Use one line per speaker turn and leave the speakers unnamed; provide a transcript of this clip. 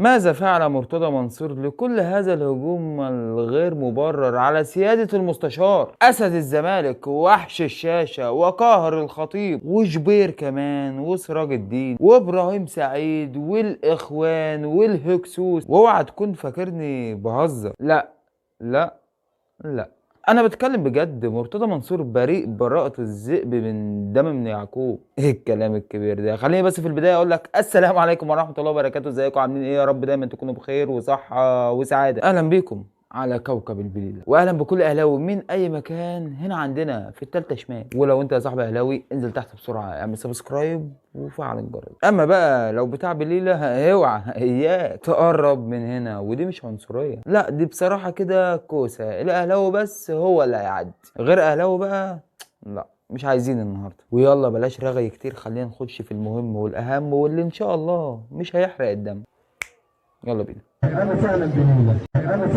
ماذا فعل مرتضى منصور لكل هذا الهجوم الغير مبرر على سيادة المستشار أسد الزمالك ووحش الشاشة وقاهر الخطيب وجبير كمان وسراج الدين وإبراهيم سعيد والإخوان والهكسوس؟ واوعى تكون فاكرني بهزر، لا لا لا، انا بتكلم بجد. مرتضى منصور بريء براءة الذئب من دم ابن يعقوب. ايه الكلام الكبير ده؟ خليني بس في البداية اقول لك السلام عليكم ورحمة الله وبركاته. ازيكم عاملين ايه؟ يا رب دايما تكونوا بخير وصحة وسعادة. اهلا بيكم على كوكب البليلة، واهلا بكل اهلاوي من اي مكان هنا عندنا في التالتة شمال. ولو انت يا صاحبي اهلاوي انزل تحت بسرعة اعمل subscribe وفعل الجرس. اما بقى لو بتاع بليلة اوعى اياك تقرب من هنا، ودي مش عنصرية، لا دي بصراحة كده كوسة. الاهلاوي بس هو اللي هيعدي، غير اهلاوي بقى لا مش عايزين النهارده. ويلا بلاش رغي كتير، خلينا نخش في المهم والاهم واللي ان شاء الله مش هيحرق الدم. يلا بينا.
انا فعلا بليلة، انا فعلا